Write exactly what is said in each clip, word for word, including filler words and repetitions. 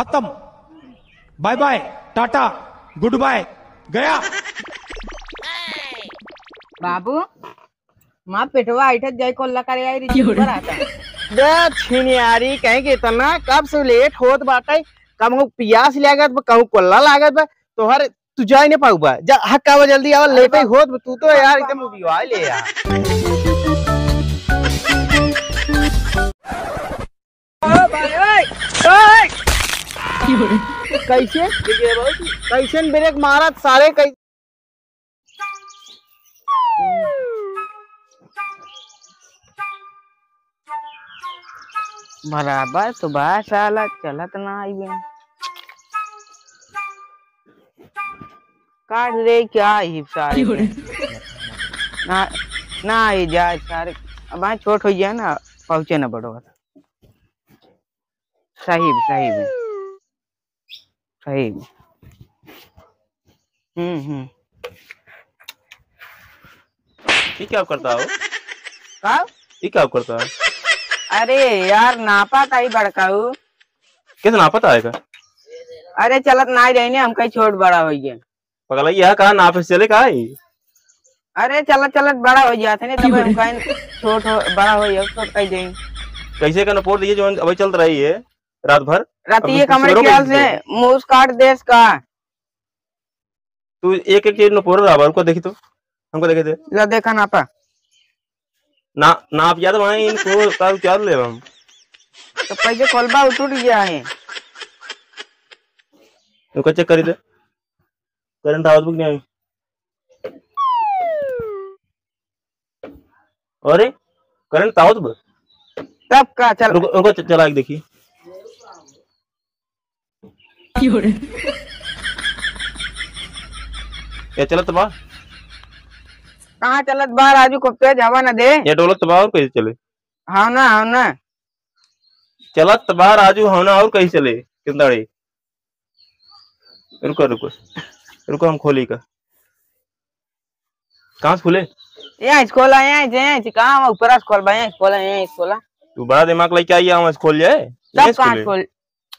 खत्म। Bye bye, tata, good bye, गया। बाबू, माँ पेटवा ऐठत जाई, कोल्ला करे आई रही, क्यों रे? ऊपर आता। बे छिनियारी कहीं के इतना कब से लेट होत बाटे, कहूँ पियास लागत बा, कहूँ कोल्ला लागत बा, तोहर तू जाई नहीं पाऊ बा, जा हक्का बा, जल्दी आवा, लेट ही होत बा, तू तो यार एकदम उबिया ले यार। कैसे? कैसे ब्रेक मारत सारे, कैसे? बराबर तो बा साला, चलत ना आई बे। काट दे क्या ही सारे के। ना, ना ही जाए सारे। अब आए छोट हो गया ना, पहुँचे ना बड़ो। सही, सही में। सही में। हम्म, हम्म। ये क्या करता हो? का? ये क्या करता है? अरे यार, नापा ताई बड़काऊ। कैसे नापा ताई का? अरे चलत नाई रही ने, हम कहीं छोट बड़ा हो गए। पगला, यह कहा नाप से चले का ही? अरे चलत चलत बड़ा हो जाते ने, तब हम कहीं छोट हो, बड़ा हो जाओ, छोट कह दें। कैसे का नपोर दिए जो अभी चलत रही है रात भर? रात अभी ये कुछ कमरे और ख्याल बोल से दिए। मूस काट देस का। तू एक एक चीज नपोर रहा, हमको देखी तो, हमको देखे दे। ला देखा नापा। ना, नाप याद वहाँ इनको का क्या ले हम? तो पैसे खोलबा, वो टूट गया है। इनको चेक करी दे। करंट आवत बा कि नहीं? अरे, करंट आवत बा। तब का चल रुको, रुको, च-, चला के देखी। ये चलत बा? कहाँ चलत बा राजू, खूब तेज हवा न दे। ये डोलत बा और कैसे चले? हाँ ना, हाँ ना। चलत बा राजू, हाँ ना और कैसे चले? कितना रे? रुको, रुको, रुको, हम खोली का। कहाँ से खुले? यहाँ से खोला, यहाँ से, यहाँ से, कहाँ हम ऊपर से खोलबा, यहाँ से खोला, यहाँ से खोला। तू बड़ा दिमाग लेके आई, यहाँ से खोल जाए? तब यहाँ से कहाँ खोले? खोल?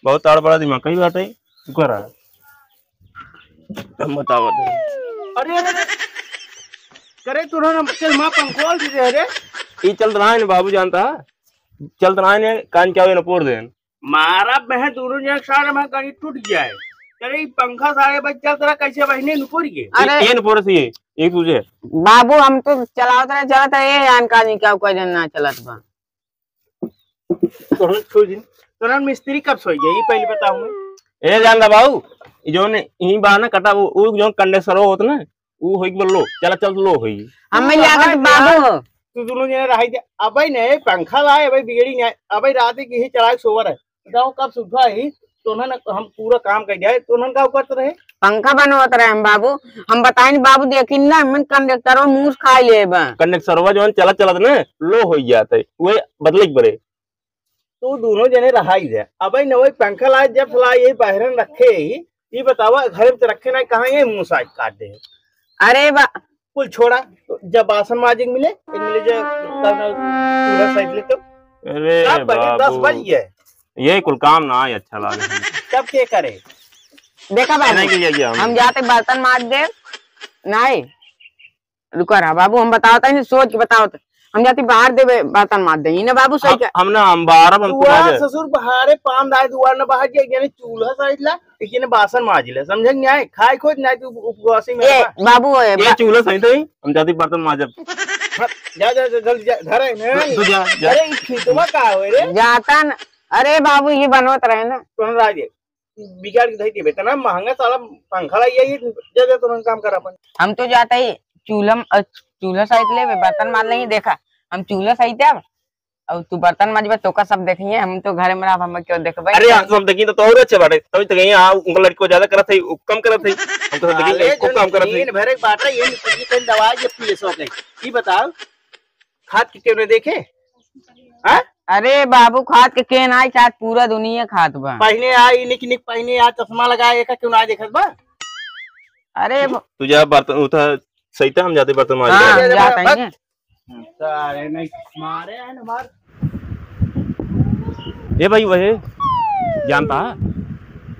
बहुत ताड़ बड़ा दिमाग, कहीं बात है, तू कर रहा है। हम बताओ, बताओ। अरे, अरे, अरे। करे तू ना, चल माँ पंखोल दे दे रे। ई चलत रहा है ना बाबू, जानता है? चलत रहा है ने, कान क्या हुए ना पोर देन। मारा बहन दोनों जन सारे में कहीं टूट गया है। अरे, ई पंखा सारे बज चल तेरा कैसे बहने नुपुर के? अरे। ये नुपुर से ये, ये तुझे। बाबू, हम तो चलावत रहे, चलत रहे, ये यान का नहीं क्या कोई जन ना चलत बा। तोहन छोड़ दिन। तोहन मिस्त्री कब सोई गई, ये पहले बताओ मैं। ए, जान दा बाबू, ई जौन ई बा ना कटा, वो, वो जौन कंडेसरो होत ना, ऊ होई के लो, चला चल लो होई। हम तू जाके कहाँ बाबू। गया? तू दोनों जने रहाई दे। अबे नहीं, पंखा लाए, अबे बिगड़ी नहीं, अबे रात की ही चला के सोवर है। बताओ कब से उठा ही, तो उन्होंने हम पूरा काम कर जाए, तो उन्होंने का करते रहे? पंखा बनवाते रहे हम बाबू। हम बताइन बाबू, देखिन ना, मन कंडक्टरवा मूस खाई लेबा। कंडक्टरवा जौन चलत चलत ना, लो होई जाते, वे बदले के पड़े। तू दोनों जने रहाई दे। अबे न वही पंखा लाए, जब से लाए यही बाहरन रखे ही। ई बतावा, घर में तो रखे ना, कहाँ ये मुंह साज काट दे। अरे बा- कुल छोड़ा, तो जब बासन माजिक मिले, एक मिले जे, तब ना पूरा साइड ले तो। अरे कब बजे? दस बाबू। बज गए। ये कुल काम ना आए, अच्छा लागे। तब के करे? देखा बाबू, नहीं, ये, ये हम हम जाते बर्तन माज दे, नहीं। रुका रहा बाबू, हम बतावत है, सोच के बतावत है। हम जाती बाहर देवे, बर्तन माज दे। इने बाबू सही हम, कह- हम ना, हम बाहर, हम दुआर तुम्हारे ससुर बहारे पान दाए, दुआर न बाहर के, एक जने चूल्हा साइड ला, एक जने बासन माज ले, समझे नहीं आए? खाए खोज ना तू उपवासी में ए, रहा। बाबू, ए, ये बा- चूल्हा सही तो ही, हम जाती बर्तन माजब। हाँ, जा, जा, जा, जल्दी जा, घर है, तू, नहीं। तू जा, जा। अरे, ई खेतवा का होए रे? जाता न, अरे बाबू, ये बनवत रहे ना। कौन राजे? बिगाड़ के धई देबे। इतना महंगा साला पंखा लाई है, ये दे दे तुरंत काम कर अपन। हम तो जाते ही चूल्हा, अ, चूल्हा साइत लेबे, बर्तन माज लेंगे। देखा, हम चूल्हा साइत अब, और तू बर्तन माजबे, तो का सब देखेंगे, हम तो घर में रहब, हम क्यों देखबे? अरे, हम सब देखी तो, तो और अच्छे बाटे, तभी तो कहीं, हाँ, उनका लड़की को ज्यादा करत है, वो कम करत है, हम तो सब देखी, साले खूब जो काम करत है। दिन भर एक बाटा ये निकली कहीं दवाई ये पी सो गए। ये बताओ, खाद के क्यों नहीं देखे? हाँ? अरे बाबू, खात के केन आई, आज पूरा दुनिया खात बा। पहले आई निक निक, पहले आ चश्मा लगाए, एका क्यों ना देखत बा? अरे ब- तू जा बर्तन उठा, सही था, हम जाते बर्तन मार हाँ, के। हम जाते हैं। सारे नहीं मारे हैं ना मार। ए भाई, वही जानता है?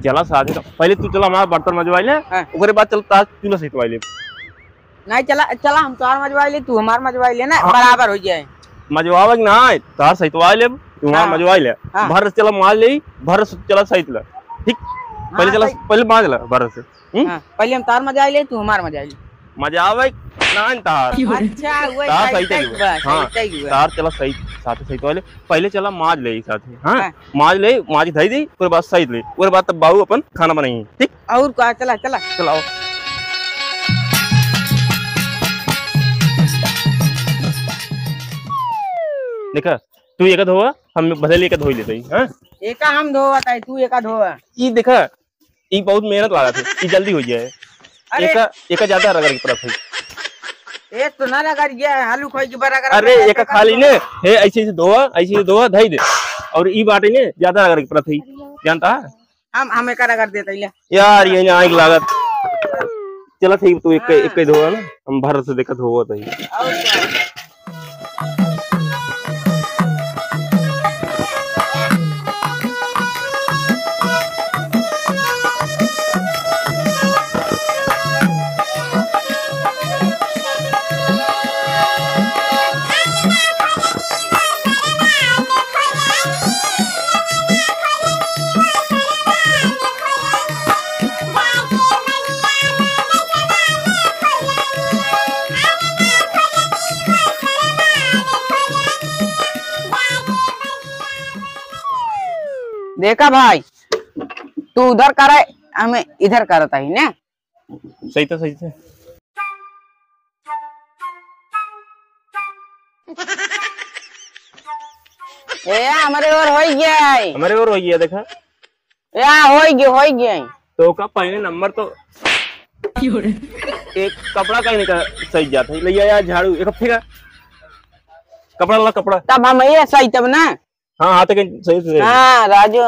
चला साथे तो, पहले तू चला हमार बर्तन मजवाइ ले, हाँ। ओकरे बाद चल तार चूल्हा सहितवाइ ले। नहीं, चला, चला, हम तोहार मजवाइ ले, तू हमार मजवाइ ले ना, हाँ। बराबर होइ जाए। मजवावे के ना है, तार सहितवाइ ले, तू हमार हाँ। मजवाइ ले। हाँ। भर से चला माज ले, भर से चला सहित ले। ठीक? हाँ, पहले चला, सही। पहले माज ले, भर से। हम्म? हाँ, पहले हम तार मजाइ ले, तू हमार मजाइ ले। मजावे ना है तार। अच्छा, वही तार सही सहित ही हुआ। हाँ, सही हुआ। तार चला सहित, साथे सहितवाइ ले। पहले चला माज ले साथे, हाँ? हाँ। माज ले, माज धई दे, ओकरे बाद सहित ले। ओकरे बाद तब बाबू अपन खाना बनाई, ठीक? और का, चला, चला। चलाओ। देखा, तू एका धोवा, हम भले एका धोई लेते ही, हाँ? एका हम धोवा ताई, तू एका धोवा। ई देखा, ई बहुत मेहनत लागत है, ई जल्दी होइ जाए। अरे। एका, एका ज्यादा रगड़ के परत है। एक तो ना रगड़ गया है, आलू खोई के बड़ा रगड़ अरे, के एका खाली ने, हे, ऐसे, ऐसे धोवा, ऐसे, ऐसे धोवा, धई दे। और ई बाटे ने, ज्यादा रगड़ के परत है, जानता है? हम, हम एका रगड़ देते हैं, ले। यार, ये ना आग लागत। चला, ठीक, तू एक, हाँ। एक ही धोवा ना, हम भर से देखत होवत है। और क्या? देखा भाई, तू उधर करे, हमें इधर करत ही ने। सही तो, सही तो। ए, हमरे ओर होइ गया है। हमरे ओर होइ गया, देखा। या, होइ गया, होइ गया है। तो का पहले नंबर तो एक कपड़ा कहीं का सही जात है। ले आ यार झाड़ू, एक फेंका। कपड़ा ला, कपड़ा। तब हम ये सही तब ना। हाँ, हाथ के सही से। हाँ, राजू।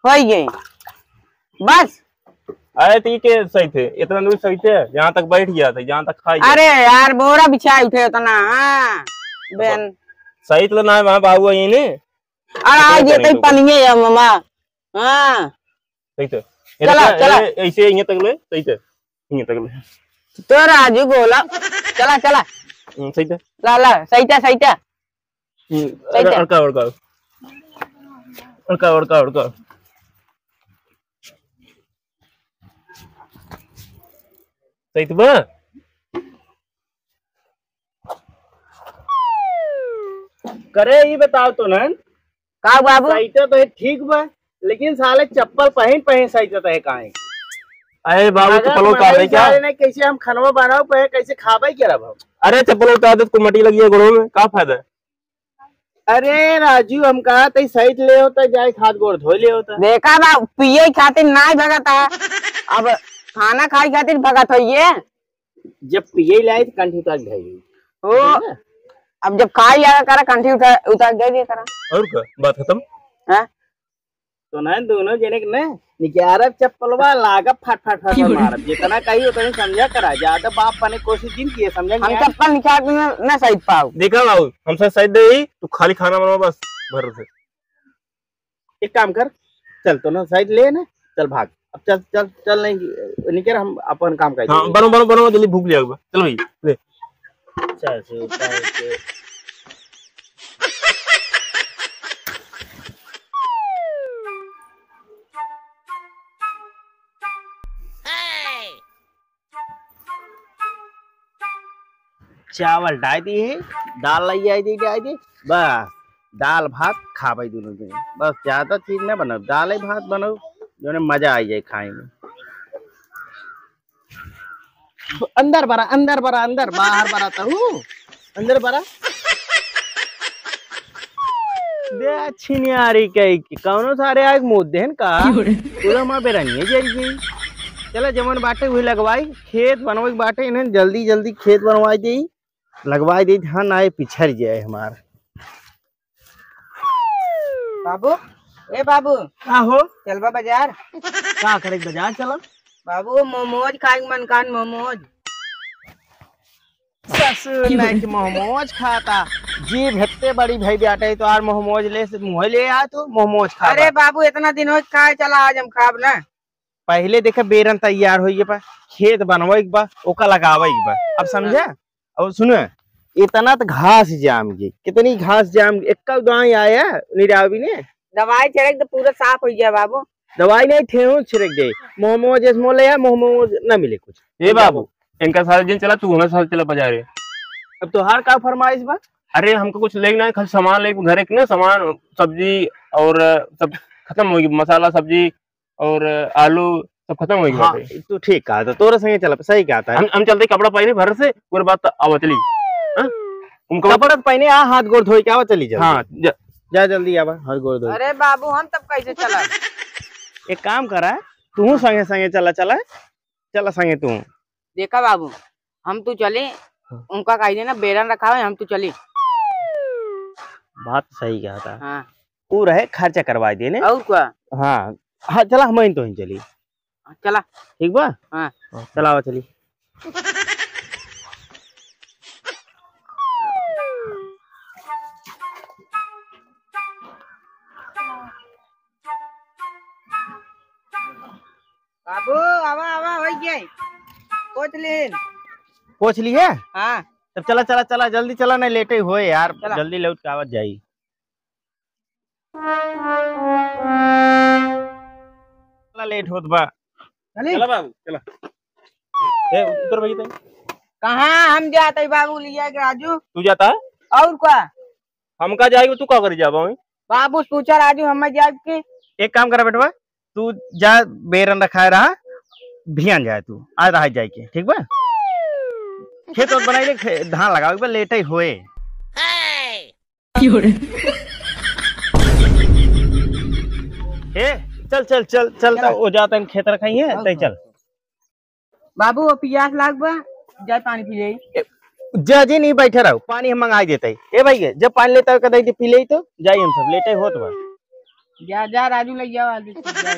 होइ गई। बस। अरे, ठीक है, सही थे। इतना दूर सही थे, जहाँ तक बैठ गया था, जहाँ तक खाई गया। अरे यार, बोरा बिछाए उठे उतना, हाँ। बेन। सही तो ना है, वहाँ बाबू आई ने। अरे, आ पकड़ो, ये पकड़ो, तई पकड़ो। पनिये है, मामा। हाँ। सही थे। ये चला, देखा, चला। ए, ऐसे इहाँ तक ले, सही थे। इहाँ तक ले। तो राजू गोला। चला, चला। हम्म, सही थे। ला, ला, सही थे, सही थे। हम्म, सही अड़का, है। अड़का, अड़का। अड़का, अड़का, अड़का। सही तो बा? करे, ई बताओ तो नन। का बाबू? सही तो, तो ठीक बा, लेकिन साले चप्पल पहिन, पहिन सही तो है काहे? अरे बाबू, अगर चप्पल उतार ले क्या? साले ने कैसे हम खनवा बनाओ पे, कैसे खाबे क्या रहा? अरे चप्पल उतार दे, तो मटी लगी है गोड़ों में, का फायदा है? अरे राजू, हम कहा तई सहित ले होता, जाए हाथ गोड़ धो ले होता। देखा बा, पिए खातिर नाय भगत है, अब खाना खाए खातिर भगत होइए। जब पिए लाए तो कंठी उतार के धई। ओ, है ना? अब जब खाए लागा करा, कंठी उठा, उतार के दे दिया करा। और का? बात खत्म? हाँ? तो ना दोनों जने के ना निकालब चप्पलवा, लागब फट फट फट फट मारब। जितना कही उतनी समझा करा, ज्यादा बाप बने कोशिश जिन किए, समझा हम नहीं? चप्पल निकाल के ना, ना सहित पाओ। देखा बाबू, हमसे सहित दे ही, तू खाली खाना बनवा बस, भर से। एक काम कर, चल तो ना सहित ले ना, चल भाग, अब चल चल चल, नहीं निकल, हम अपन काम कर हाँ, देंगे। बनो बनो बनो, जल्दी भूख लिया हुआ, चल भाई ले। चार सौ, पाँच सौ। चावल डाल दी है, दाल लाई आई दी, डाल दी, बस दाल भात खाबे दोनों जने, बस ज्यादा चीज ना बनाओ, दाल ही भात बनाओ, जोने मजा आ जाए खाए में। अंदर बरा, अंदर बरा, अंदर, बाहर बरा तहू, अंदर बरा। बे छिनियारी कही कि कौनो सारे आए मुँह देहन का? क्यों रे? पूरा माँ बेरानिए जल गई। चला जमन बाटे वही लगवाई, खेत बनवे के बाटे, इन्हें जल्दी जल्दी खेत बनवाई दे, लगवाई दे, धान आए पिछड़ जाए हमार। बाबू, ए बाबू। का हो? चलबा बाजार। का करे बाजार चलब? बाबू, मोमोज खाए के मन कान, मोमोज। ससुर नहीं कि मोहमोज खाता। जीभ हेत्ते बड़ी भई बाटे, तो आर मोहमोज ले से मुँह ले आ तू, मोहमोज खा अरे बा। बाबू, इतना दिन हो खाए, चला आज हम खाब ना। पहिले देखे बेरन तैयार होइए बा, खेत बनवाई के बा, ओका लगावाई के बा। अब समझा? हाँ। अब सुनो, इतना तो घास जाम गई, कितनी घास जाम गई, एक्का दाई आया निरावी ने। दवाई छिड़क दे, पूरा साफ हो गया बाबू। दवाई नहीं, ठेहू छिड़क दे। मोमोज, जैसे मोले है, मोमोज ना मिले कुछ। ए बाबू, इनका साथ जिन चला, तू हमें साथ चला बाजारे। अब तोहार का फरमाइश बा? अरे, हमको कुछ लेना है, खाली सामान लेके, घर एक ना सामान, सब्जी और सब खत्म हो गई, मसाला, सब्जी और आलू सब खत्म हो गया हाँ, बाटे। तू ठीक कहा था, तोरे संगे चला, सही कहा था। हम, हम चलते कपड़ा पहने भर से, पूरे बात आवा चली। हाँ? उनको कपड़ा पहने आ, हाथ गोड़ धोए के आवा चली जल्दी। हाँ, जा। जा जल्दी आवा, हाथ गोड़ धोए। अरे बाबू, हम तब कैसे चला? एक काम करा, तू संगे संगे चला, चला, चला संगे तू। देखा बाबू, हम तू चली, हाँ। उनका कह देना बेरन रखा है, हम तू चली। बात सही कहा था। हाँ। ऊ रहे खर्चा करवा देने। और का? हाँ, हाँ, चला हम तो ही चली। चला। ठीक बा? हाँ। चला आवा चली। बाबू, आवा, आवा, होइ गए। पोछ लीन। पोछ लिए? हाँ। तब चला, चला, चला, जल्दी चला, नहीं लेटे होए यार, चला। जल्दी लौट के आवत जाई। चला, लेट होत बा। चली? चला बाबू, चला। ए, उतर भैया तनी। कहाँ हम जात है बाबू, लिया के राजू? तू जाता है? और का? हमका जाएगी, तू का करी जाबा वहीं? बाबू, सोचा राजू, हम जाए के। एक काम करा बेटवा, तू जा, बेरन रखाए रहा, भियान जाए तू, आज रहा जाए के, ठीक बा? खेत ओत बनाई ले, खे-, धान लगावे के बा, लेटे होए। ए, चल, चल, चल, चल, चला। त ओ जाता है खेत रखाई है, हाँ, तै हाँ। चल। बाबू, वो पियास लाग बा, जाए पानी पी ले। ए, जा जी, नहीं बैठे रहो, पानी हम मंगाई देते हैं। ए भाई, जब पानी लेता हो, कदाई पी ले तो जाई, हम सब लेटे होत बा। जा, जा, राजू ले जाओ, आलू, जा।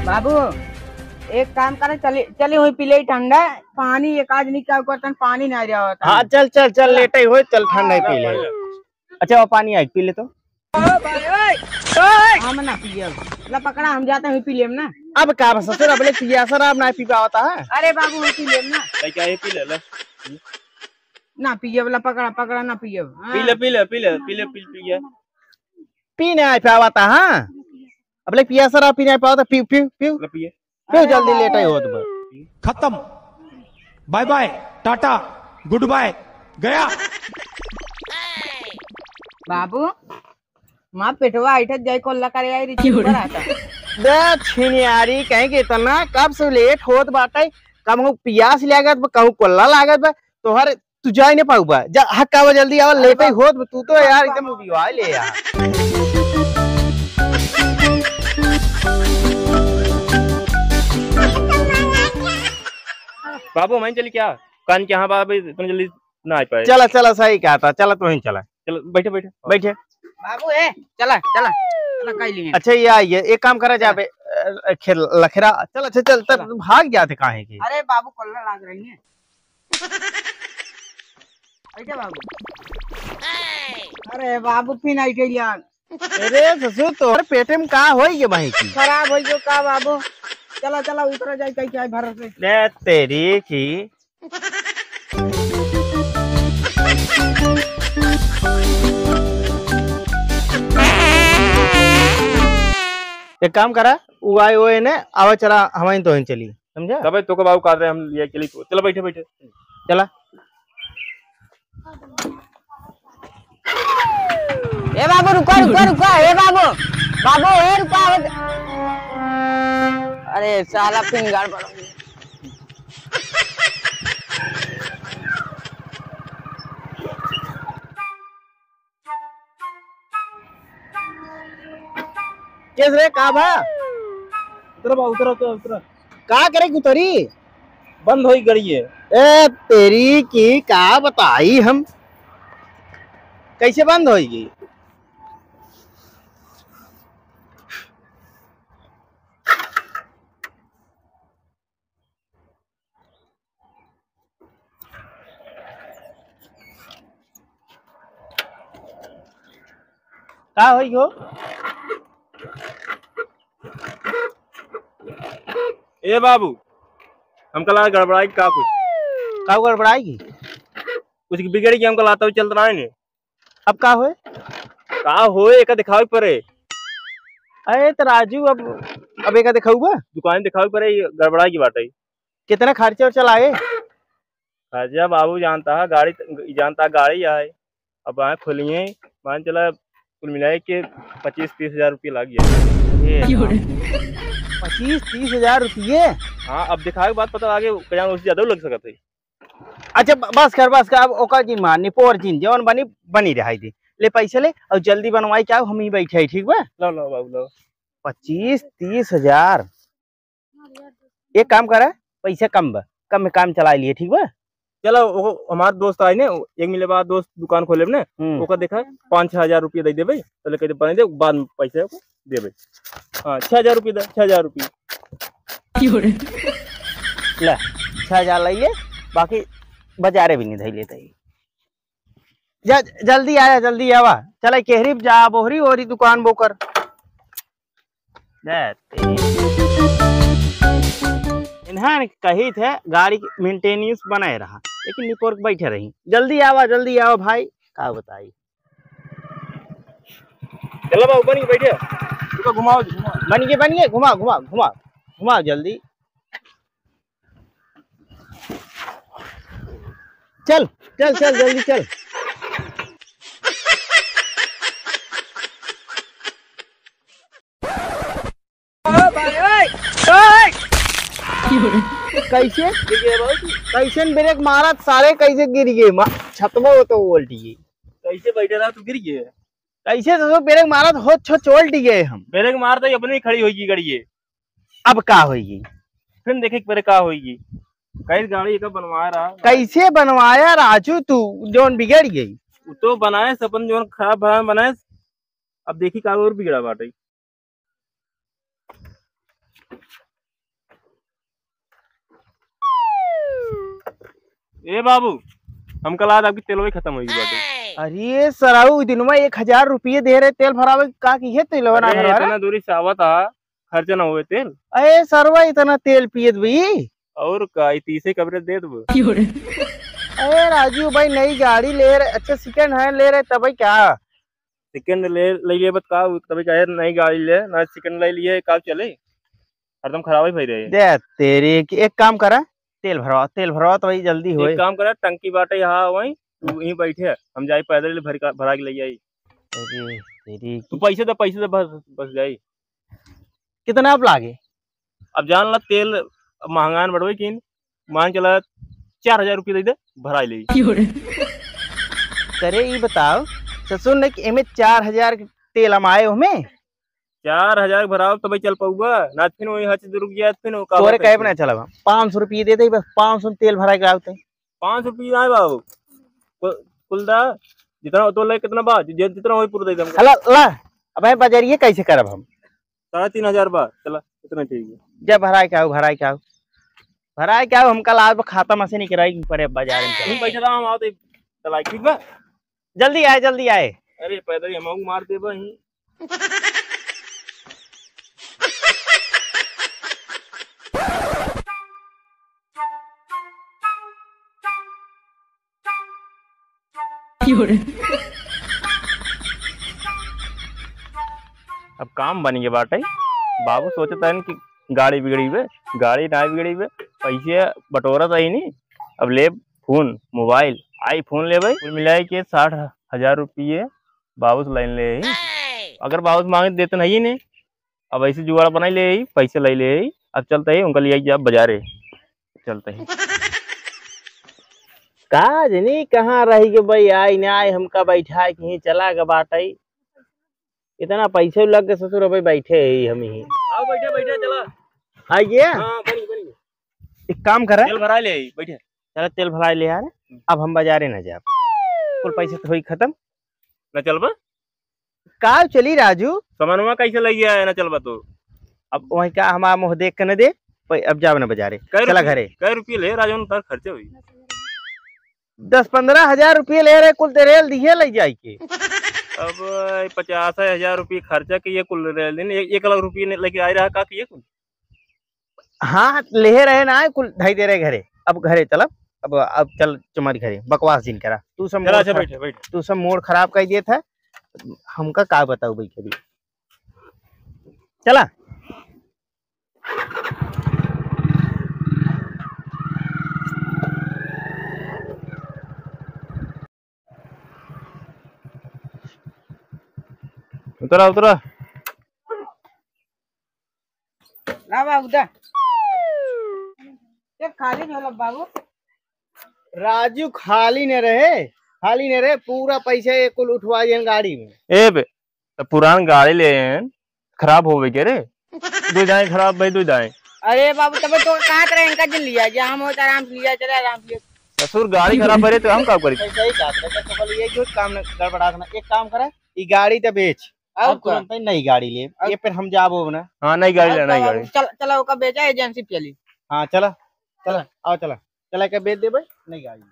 बाबू, एक काम करे, चली, चली हुई पी ले ठंडा पानी, एक आदमी क्या करतन, पानी नहीं रहा होता। हाँ, चल, चल, चल, चला। लेटे हुए, चल, ठंडा ही पी ले। हाँ, अच्छा, वो पानी आई, पी ले तो। ओ भाई, ओए, ओए। हम ना पियब। ला पकड़ा, हम जाते हैं, पी लेम ना। अब का बा ससुर, अब ले पिया सर, अब ना पी पावता है। अरे बाबू, हम पी लेम ना। भाई, क्या ये पी ले, ले। ना पियब, ला पकड़ा, पकड़ा, ना पियब। हाँ। पी ले, पी ले, पी ले, पी ले, पी, पी ले। पी ना पावता, हाँ। अब ले पिया सर, पी ना पावता, पी, पी, पी। ले पिए। क्यों जल्दी लेट आई होत बा? खत्म, bye bye, tata, good bye, गया। बाबू, माँ पेटवा ऐठत जाए, कोल्ला करे आई रही, क्यों रे? ऊपर आता। दे छिनियारी, कहीं के इतना कब से लेट होत बाटे, कहूँ पियास लागत बा, कहूँ कोल्ला लागत बा, तोहर तू जाए नहीं पाऊबा, जा, हक आवा, जल्दी आवा, अरे लेटे ही बा-, होत, तू तो यार एकदम उबियाए ले यार। बाबू, हम चली क्या? कान के यहाँ बाबू इतना जल्दी ना आ पाए। चला, चला, सही कहा था, चला, तू ही चला। चलो, बैठे, बैठे। बैठे। बाबू, ए, चला, चला, चला, काई लिए। अच्छा, ये आइए, एक काम करा जा चला। बे, अ, खेल, लखेरा, चल, अच्छा, चल, तब चला। भाग जाते काहे के? अरे बाबू, कोल्ला लाग रही है। ऐसे बाबू। अरे बाबू, फिर आई गई यार। अरे ससुर, तोहर पेटे में का होई गे भाई की? खराब होई गयो का बाबू? चला, चला, उतरा जाए, कहीं क्या है भरोसे। ले तेरी की। एक काम करा, उ आए, ओ एने आवा, चला, हमारी तो चली। समझा? तबे तो के बाबू काट रहे, हम लिए चली तो। चला, बैठे, बैठे। चला। ए बाबू, रुको, रुको, रुको, ए बाबू, बाबू, ए रुको, आवा। अरे साला, फिर गड़बड़ हो गई। केस रे, का बा? उतरा बा, उतरा, उतरा, उतरा। का करे उतरी? बंद होई गड़िए। ए तेरी की का बताई हम, कैसे बंद होई? का होई हो? ए बाबू, हमका लगा गड़बड़ाई का कुछ। का गड़बड़ाई की? कुछ बिगड़ गया, हमका लागत चलत ना है ने। अब का होए? का होए, एका दिखावे के परे। अरे त राजू, अब, अब एका दिखाऊबा? दुकान दिखावे के परे, ये गड़बड़ाई की बात है। कितना खर्चा उर्चा लाए? खर्चा बाबू जानता है, गाड़ी त-, जानता है, गाड़ी आए। अब आए खोलिए, मान चला कुल मिलाए के पच्चीस तीस हजार रुपये लाग गया। अरे क्यों रे? राम। पच्चीस तीस हजार रुपये? हाँ, अब दिखावे के बाद पता लागे, कहीं उससे ज्यादा लग सकत है। अच्छा, ब-, बस कर, बस कर, अब ओका जिन मार, निपोर जिन, जौन बनी, बनी रहाई दे। ले पैसे ले, और जल्दी बनवाई के आव, हम ही बैठे हैं, ठीक बा? लो, लो बाबू, लो। पच्चीस तीस हजार। एक काम करा, पैसा कम बा, कम में काम चला लिए, ठीक बा? चलो, वो हमार दोस्त आए ने, एक मिले बाद दोस्त दुकान खोले ने, हम्म। ओका देखा, पाँच छः हजार रुपये दे देबे, तो लेके बने दे, बाद में पैसे ओके देबे। हाँ, छः हजार रुपये दे, छः हजार रुपये। क्यों रे? ले, छः हजार ले ले, बाकी बाजारे भी नहीं धई लेते ही। जा, जल्दी आया, जल्दी आवा। चला केहरी जा, बोहरी ओरी दुकान बोकर। दे तेरी। इन्हान कही थे गाड़ी के maintenance बनाए रहा, लेकिन निपोर के बैठे रही। जल्दी आवा, जल्दी आवा भाई, का बताई। चलो बाबू, बन के बैठे। रुको, घुमाओ जी, घुमाओ। बन के, बन के, घुमा, घुमा, घुमा, घुमाओ जल्दी। चल, चल, चल, जल्दी चल। कैसे? कैसे ब्रेक मारत सारे, कैसे गिर गए? मा-, छतवा हो तो उल्टी गई। कैसे बैठे रहा तू, गिर गए? कैसे तो ब्रेक मारत हो छो चोल दिए हम। ब्रेक मारते ही अपनी खड़ी होई गड़िए। अब का होई? फिर देखे के परे का होई। कई गाड़ी का बनवा रहा। कैसे बनवाया राजू तू, जौन बिगड़ गई? वो तो बनाए से अपन जौन खराब भरा बनाए। अब देखी का और बिगड़ा बाटे। ए बाबू, हमका लागत आपकी तेलवा ही खतम होई गई बाटे। अरे सराऊ, दिनवा एक हजार रुपये दे रहे तेल भरावे, का की है तेलवा ना अरे, भरवा रहा? इतना दूरी से आवत हा, खर्चा ना हुए तेल। अरे सरवा, इतना तेल पियत भी? और का, ई तीसे कबरे दे देबो। अरे राजू भाई, नई गाड़ी ले रहे, अच्छा second hand ले रहे, तब क्या? Second ले, ले लेबत का, तभी कहे नई गाड़ी ले, ना second ले लिए, का चले? हरदम खराब ही भई रहे। दे तेरी, एक काम करा, तेल भरवा, तेल भरवा तो भाई जल्दी होए। एक काम करा, टंकी बाटे यहाँ वहीं, तू यहीं बैठे, हम जाई पैदल भर का, भरा के ले आई। अरे तेरी तू पैसे दे, पैसे दे, बस, बस जाई। कितना आप लागे? अब जान ला, तेल महंगा न बढ़वे किन, मान चला चार हजार रुपये दे दे, भराई ले। अरे ई बताओ ससुर ने कि एमे चार हजार के तेल हम आए हमें। चार हजार भराओ तबे चल पाऊबा, ना फिर वही हच रुक गया, फिर वो का तोरे बात कहे है? ना चला, पाँच सौ रुपये दे दे बस, पाँच सौ तेल भरा के आवते। पाँच सौ रुपये आए बाबू, कु-, कुल दा, जितना तो ले कितना बा, जि-, जितना होई पूरा दे दे हमको। ला, ला, अब बाजारिये कैसे करब हम? साढ़े तीन हजार बा, चला, इतना ठीक है। जा भराए के आओ, भराए के आओ, भराए के आओ, हमका लाभ खाता में से निकराई पड़े बाजार में। तुम पैसा दाम आओ तो चला, ठीक बा? जल्दी आए, जल्दी आए। अरे पैदल ही हम मार दे भाई। अब काम बन गए बाटे। बाबू सोचता है कि गाड़ी बिगड़ी बे, गाड़ी ना बिगड़ी बे, पैसे बटोरा तो ही नहीं। अब ले फोन, मोबाइल, iPhone ले भाई, कुल मिलाए के साठ हजार रुपये बाबू से लाइन ले ही। अगर बाबू से मांगे देते नहीं ने, अब ऐसे जुगाड़ बनाई ले ही, पैसे लाई ले ही। अब चलते ही उनका लिए जा बाजारे, चलते ही। का जनी कहाँ रही के भाई, आई ना आई, हमका बैठा के ही चला के बाटई। इतना पैसे लग के ससुर भाई बैठे ही हम ही। आओ बैठे, बैठे, चला। आइए। हाँ, बनी, बनी। एक काम करा। तेल भराइ ले आई, बैठे। चला, तेल भराइ ले यार। अब हम बजारे ना जाब, कुल पैसा तो होई खतम। ना चलबा? का चली राजू? समनवा कैसे लइ गया है, ना चलबा तो? अब वही का हमार मुँह देख के न दे, प-, अब जाब ना बजारे। कै चला रुपये, घरे। कै रुपये ले राजू, तार खर्चा होई? दस पन्द्रह हजार रुपये ले रहे, कुल ते रेल दिहे लइ जाए के। अब पचास हजार रुपये खर्चा के ये कुल रेल दिन, एक, एक लाख रुपये ने-, लेके आए रहा का कि ये कुल? हाँ, लेहे रहे ना, कुल धई दे रहे घरे। अब घरे चलब, अब, अब चल तुम्हारी घरे, बकवास जिन करा। तू सब चला, mood अच्छा, खरा-, बैठे, बैठे। तू सब mood खराब कर दिए था, हमका का बताऊ भाई कभी। चला। उतरा, उतरा। ला बाबू, दा। ये खाली न होला बाबू। राजू, खाली न रहे, खाली न रहे, पूरा पैसा ये कुल उठवा दिहन गाड़ी में। ए बे, त पुरान गाड़ी ले आयन, खराब होवे के रे। दो जाए खराब भाई, दो जाए। अरे बाबू, तबे तो कहत रहे इनका जिन लिया, जे हम होत आराम से लिया, चले आराम से। ससुर, गाड़ी खराब करे तो हम का करी? सही, सही कहत रहे, तो बोले, ये जो काम न गड़बड़ात ना, एक काम करे, ई गाड़ी त बेच, और अब का? तुरंत ही नई गाड़ी ले, अब ये फिर हम जाबो ना। हाँ, नई गाड़ी और ले, नई चला, गाड़ी। चल, चला, ओका बेचा, एजेंसी पे चली। हाँ, चला, चला, आओ, चला, चला के बेच देबे, नई गाड़ी।